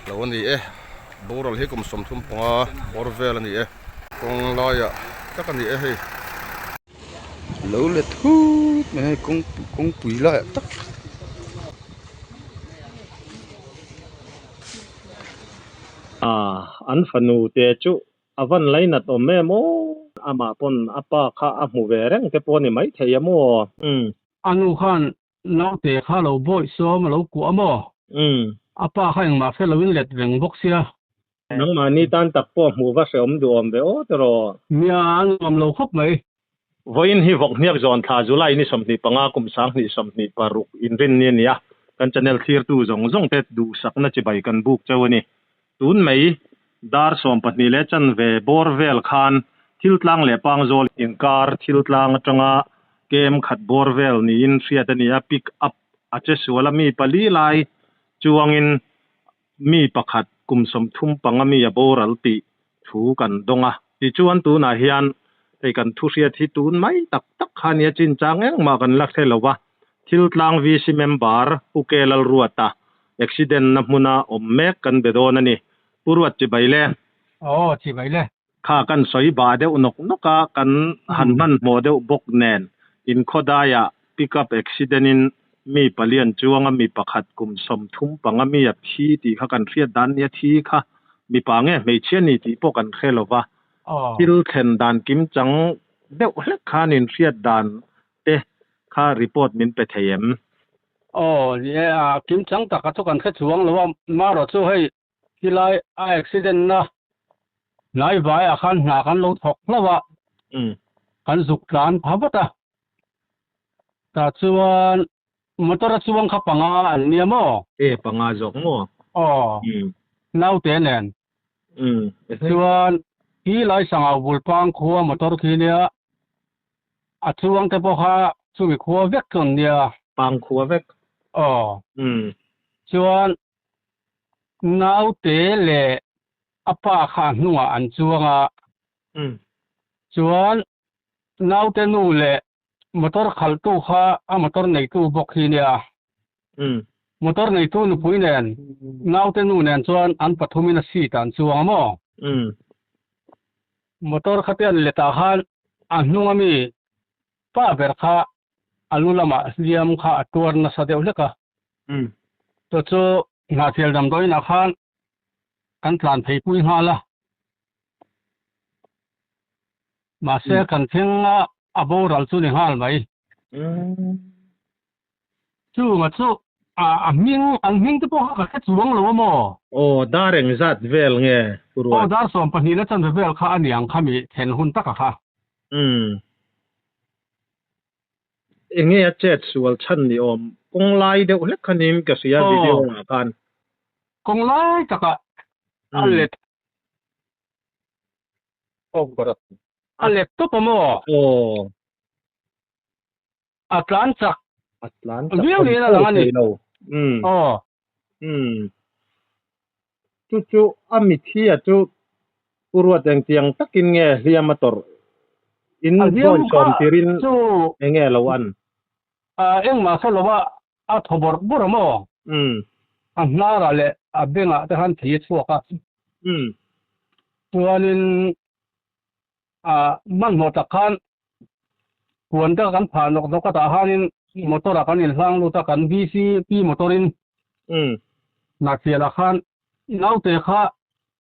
lo a ni e boral hi kum 35 bawr vel a ni e kawng laiah tak a ni e hei. Lo let thut mai hei kawng kawngpui laiah tak. Ah an fanu te chu a van lainat awm em aw amah pawn a pa kha a hmu ve reng te pawh a ni maithei a maw umm. A nu khan Naute kha lo bawih sawm a lo kuah a maw? Umm. A pa kha engmah hre loin let reng bawk sia. Nangmahni tan tak pawh hmuh va hreawm duhawm ve aw tiraw? Nia, a nuam lo khawp mai. Vawiin hi Vawkhniak zawn thla July ni 25 kum 2026 inrinni a ni a, kan channel thlirtu zawng zawng te duhsakna chibai kan buk cheu a ni. Tun mai dar 12 leh chanve bawr vel khan Thiltlang leh Pangzawl inkar Thiltlang atanga kem khat bawr vel niin hriat a ni a, pick up a che sual a, mi pali lai chuangin mi pakhat kum 35 mi a boral tih thu kan dawng a. Tichuan tunah hian hei kan thu hriat hi tun mai tak tak kha nia chinchang engmah kan la hre lo va, Thiltlang VC member Pu Ke Lalruata accident na hmuna awm mek kan be dawn a ni. Pu Ruat chibai le. Aw chibai le. Kha kan sawi bah deuh nawk nawk a, kan han hmanhmawh deuh bawk nen inkhawdaiah pick up accident in mi palian chuanga mi pakhat kum 35 mi a thi tih kha kan hriat dan nia thi kha mipa nge hmeichhia ni tih pawh kan hre lo va, thil thlen dan kimchang deuh hlek khan inhriat dan te kha report min pe thei em? Aw ni e, a kimchang taka chu kan hre chuang lo a, marawh chu hei khilai a accident na hnai vaiah khan hna kan lo thawk hlauh a, kan zuk tlan pha vat a, tah chuan motor a chuang kha panga an nia maw? E panga zawk maw? Aw, naute nen. Chuan khilai sangau bul pang khua motor khi nia A chuang te pawh kha chumi khua vek chu an nia. Pang khua vek. Aw. Chuan naute leh a pa kha a hnungah an chuang a. Chuan naute nu leh motor khalhtu kha a motor neitu bawk hi nia. Motor neitu nupui nen naute nu nen chuan an pathumin a seat ah an chuang a maw? Motor kha te an let ah khan a hnung ami pa ber kha a lu lamah hliam kha a tuar nasa deuh hlek a. Chu chu Hnahchhial damdawiin ah khan kan tlan phei pui nghal a. Mahse kan thleng a a boral chu ni nghal mai. Chunga chu a hming an hming te pawh kha ka hre chuang lo a maw? Aw dar eng zat vel nge Pu Ruat? Aw dar 12 la chanve vel kha a niang kha mi then hun taka kha. Umm. Enge a chet sual chhan ni awm kawng lai deuh hlek kha niin ka hria video ah khan. Kawng lai takah a let a let tawp a maw? Aw. A tlan chak. A tlan chak viau niin a lang a ni. Aw. Umm. Chu chu a mithia chu Pu Ruat engtiang takin nge hliam a tawrh in bawi sawm tirin enge lo an? Engmah hre lova a thaw bawrh bawrh a maw? A hnarah leh a bengah te khan thei a chhuak a. Chuanin hmanhmawh tak khan Puan te kan phah nawk nawk a tah khanin motor ah kan inhlang lut a, kan VCP motor in Hnahchhial ah khan naute kha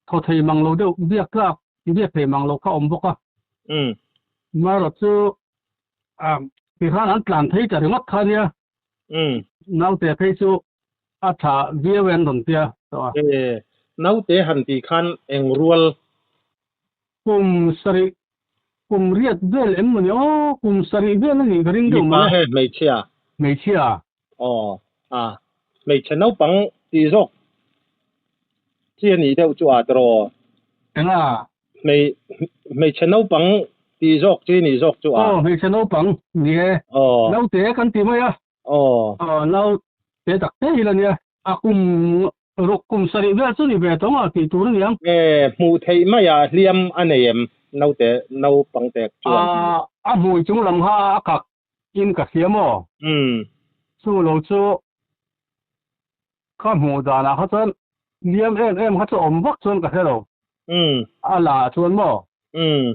thaw thei mang lo deuh biak tlak biak thei mang lo kha a awm bawk a. Marawh chu tikhan an tlan thei ta ringawt kha nia, naute phei chu a tha viau e an rawn tia tawh a. Naute han tih khan eng rual Kum sarih, kum riat vel em mawni aw, kum sarih vel a nih ka ring deuh mawle. Mipa nge hmeichhia? Hmeichhia. Aw, a, hmeichhe naupang tih zawk chi a nih deuh chu a tiraw? Enga? Hmei, hmeichhe naupang tih zawk chi nih zawk chu a. Aw, hmeichhe naupang ni e. Aw. Naute kan ti mai a. Aw. Aw, naute tak te hi la nia. A kum ruk kum sarih vel chu ni ve tawng a tih tur a niang. E, hmuh theih maiah hliam a nei em? Naute, naupang tek chuan. A hmui chung lam kha a kak in ka hria maw? Umm. Chu lo chu ka hmuh danah kha chuan. Hliam em em kha chu awm vak chuan ka hre lo. A la ah chuan maw? Umm.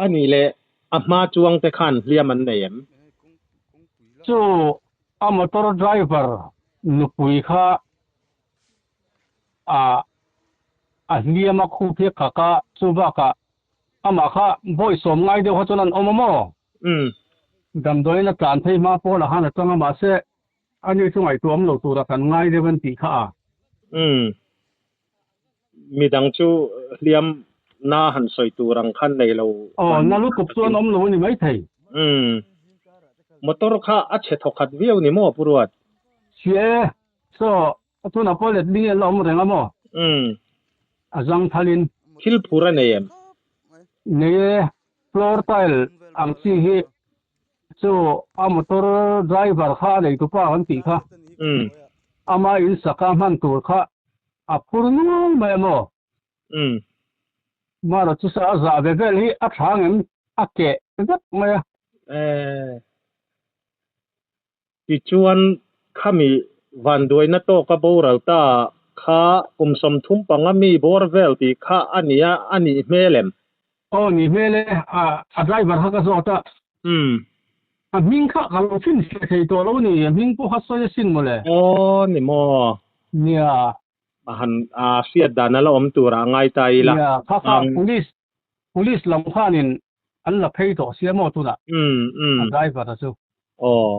A nih leh a hma chuang te khan hliam an nei em? Chu a motor driver nupui kha a a hliam a khup hi kak a, chu bakah amah kha bawi sawm ngai deuh kha chuan an awm a maw? Damdawiin a tlan phei hma pawlah khan a tang a, mahse Ani chu ngaihtuam lo tura kan ngai deuh an tih kha a. Umm. Midang chu hliam na han sawi tur ang khan nei lo. Aw, na lutuk chuan awm lo a ni maithei. Umm. Motor kha a chhe thawkhat viau ni maw Pu Ruat? Si e, saw tunah pawh let ling la awm reng a maw? Umm. A zang thalin. Thil phur a nei em? Nei e, floor tile ang chi hi Chu a motor driver kha a neitu pa kan tih kha ama in saka hman tur kha a phur nual mai a maw? Mara chu sa a zah ve vel hi a tha ngem a keh vek mai a. Tichuan khami vanduaina tawka boral ta kha kum 35 mi bawr vel tih kha a nia a nih hmel em? Aw ni hmel e, a driver kha ka zawt a. A hming kha ka lo finfiah thei tawh lo ni, a hming pawh kha sawi asin mawle. Aw ni maw? Nia. A han a hriat dan a la awm turah a ngai ta ila. Nia, kha kha police police lam khanin an la phei tawh sia maw tunah a driver a chu. Aw,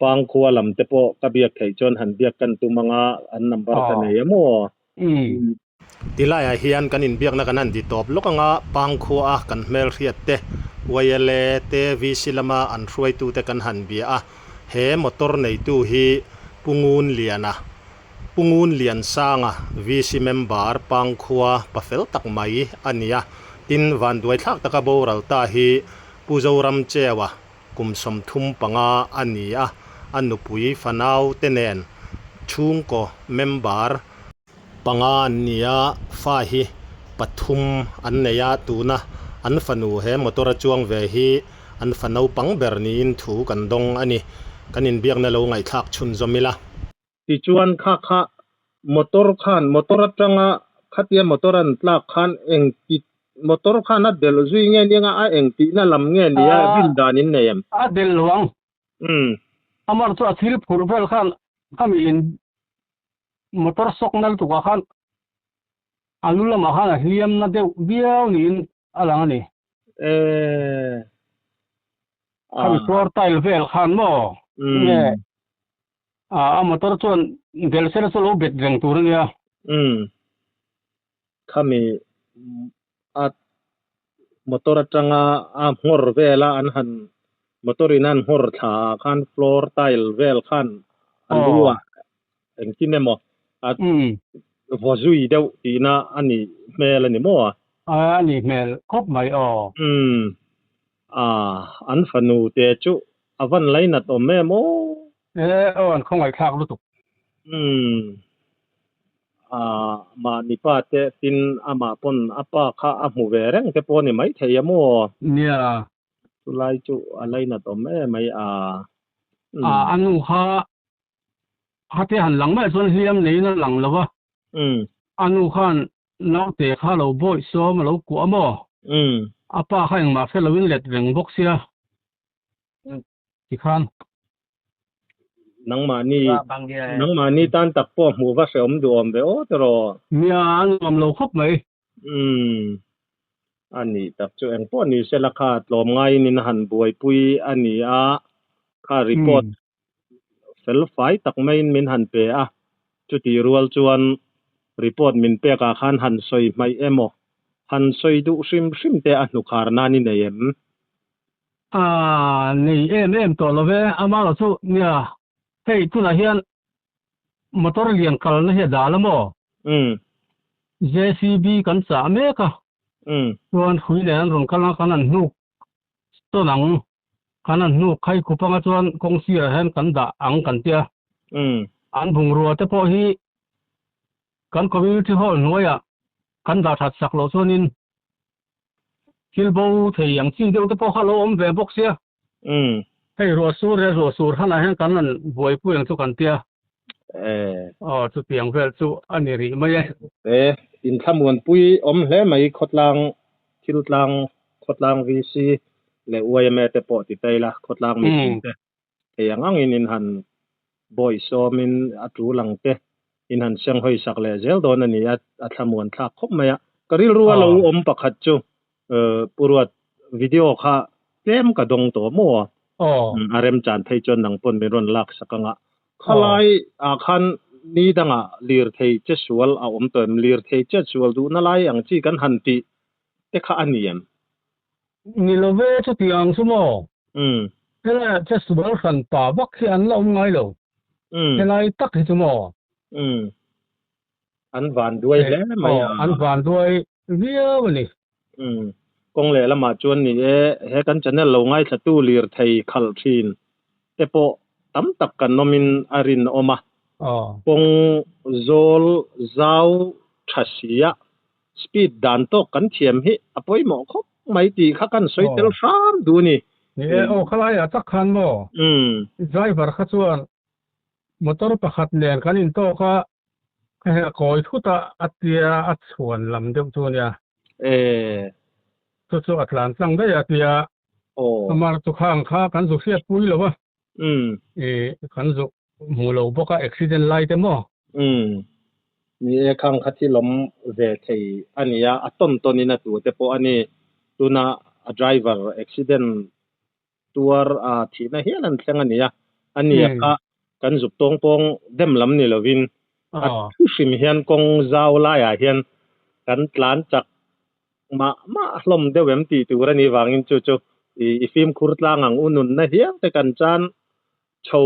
Pangkhua lam te pawh ka biak theih chuan han biak kan tum anga an number ka nei a maw? Tilaiah hian kan inbiakna kan han ti tawp lawk anga Pangkhua a kan hmelhriat te, YLA te, VC lama an hruaitute kan han bia a, he motor neitu hi Pu Ngun Liana, Pu Ngun Liansanga, VC member Pangkhua pa fel tak mai a ni a, tin vanduaithlak taka boral ta hi Pu Zoram Cheua kum 35 a ni a, a nupui fanau te nen chhungkaw member panga an ni a, fa hi pathum an nei a, tuna an fanu he motor a chuang ve hi an fa naupang ber niin thu kan dawng a ni. Kan inbiakna lo ngaihthlak chhunzawm ila. Tichuan kha kha motor khan motor atanga khatia motor an tlak khan eng ti motor khan a delh zui nge nia a eng tihna lam nge nia rin dan in nei em? A delh lo ang. Amar chu a thil phurh vel khan khami in motor sawk na lutuk ah khan a lu lamah khan a hliam na deuh viau niin a lang a ni. Khami floor tile vel khan maw nge A motor chuan bel sela chu lo bet reng tur a nia. Umm. Khami a motor atanga a nghawr vela an han motor in an nghawr thla ah khan floor tile vel khan a lu ah engtin emaw a vaw zui deuh tihna a nih hmel a ni maw? A nih hmel khawp mai aw. Umm. A an fanu te chu A van lainat awm em aw? E aw an khawngaihthlak lutuk. Umm. A mahni pa te tin amah pawn a pa kha a hmu ve reng te pawh a ni maithei a maw? Nia. Chulai chu a lainat awm em mai a. A a nu kha hate han lang mai chuan hliam neiin a lang lo a. Umm. A nu khan naute kha lo bawih sawm a lo kuah a maw? Umm. A pa kha engmah hre loin let reng bawk sia. Tikhan. Nangmahni nangmahni tan tak pawh hmuh va hrehawm duhawm ve aw tiraw? Nia, a nuam lo khawp mai. Umm. A nih tak chu engpawh ni sela kha tlawm ngaiin in han buaipui a ni a, kha report fel fai tak maiin min han pe a, chutih rual chuan report min pekah khan han sawi hmaih emaw, han sawi duh hrim hrim te a hnukhar nan i nei em? A nei em em tawh lo ve, amarawh chu nia hei tunah hian motor lian kalna hi a dal a maw? JCB kan chah mek a, chuan hrui nen an rawn kal a, kan han hnuk tawn ang, kan han hnuk khai khup anga chuan kawng sirah hian kan dah ang kan tia. An bungrua te pawh hi kan community hall hnuaiah kan dah that sak loh chuanin Thil bo thei ang chi deuh te pawh kha lo awm ve bawk sia. Hei ruah sur leh ruah sur hanah hian kan han buaipui ang chu kan tia. Eh. Aw chutiang vel chu a ni rih mai e. Eh, inthlamuanpui awm hle mai khawtlang thiltlang khawtlang VC leh yma te pawh ti ta ila khawtlang mipui te thei ang angin in han bawihsawmin a tul ang te in han seng hawi sak leh zel dawn a ni a, a thlamuan thlak khawp mai a. Ka rilru a lo awm pakhat chu Pu Ruat video kha tlem ka dawng tawh maw? A remchan phei chuan nang pawn min rawn lak sak ang a. Khalai ah khan ni dangah lirthei che sual a awm tawh em? Lirthei che sual duhna lai ang chi kan han tih te kha a ni em? Ni lo ve chutiang chu maw? Helai ah che sual hran pa vak hi an la awm ngai lo. Helai tak hi chu maw? An van duai hle mai a. An van duai viau a ni. Kawng leh lamah chuan ni e, he kan channel lo ngaithlatu lirthei khalh thin te pawh tam tak kan awmin a rinawm a. Kawng zawl zau tha sia speed dan tawk kan thiam hi a pawimawh khawp mai tih kha kan sawi tel hram duh a ni. Ni e, aw khalai ah tak khan maw driver kha chuan motor pakhat nen kan intawk a, ka herh kawi thut a, a tia a chhuan lam deuh chu a nia. Chu chu a tlan tlang daih a tia, amar chu khang kha kan zu hriat pui lo a. Kan zu hmu lo bawk a accident lai te maw? Ni e, khang kha thil awm ve thei a nia, a tawn tawn in a tu te pawh a ni. Tuna a driver accident tuar a thihna hial an thleng a nia. A nia kha kan zuk tawng pawng dem lam ni lovin a thu hrim hian kawng zau laiah hian kan tlan chak mah mah hlawm deuh em tih tur a nih vangin chu chu i fimkhur tlang ang u nunna hial te kan chan chho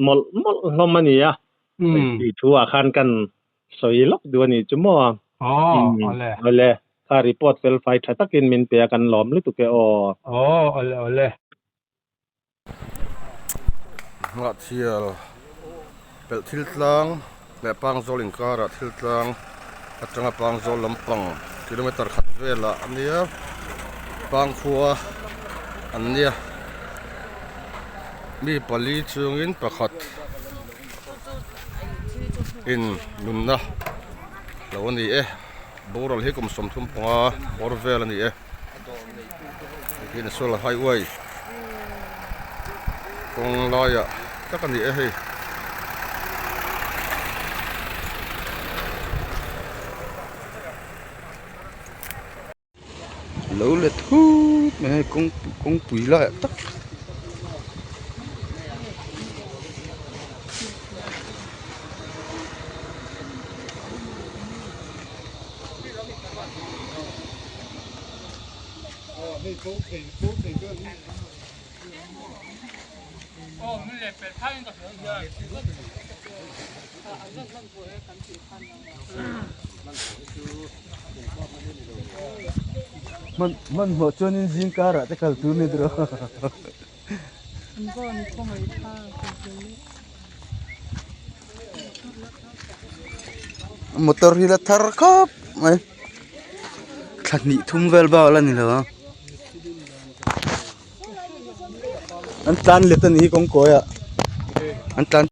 mawlh mawlh hlawm a ni a tih thu ah khan kan sawi lawk duh a nih chu maw? Awle. Awle, kha report fel fai tha takin min pe a kan lawm lutuk e aw. Aw, awle awle. Ngahchial pelh thil tlang leh Pangzawl inkarah thil tlang atanga Pangzawl lampang kilometer khat velah a nia Pangkhua an nia mi pali chungin pakhat in nunna lo a ni e boral hi kum 35 bawr vel a ni e. Hei National Highway kawng laiah tak a ni e hei. Lo let thut mai hei kawng kawngpui laiah tak. Hmanhmawh chuanin zing karah te kal tur a ni tiraw. Motor hi la thar khawp mai thla hnih thum vel bak la ni lo ang an tlan let a nih hi kawngkawi ah an tlan.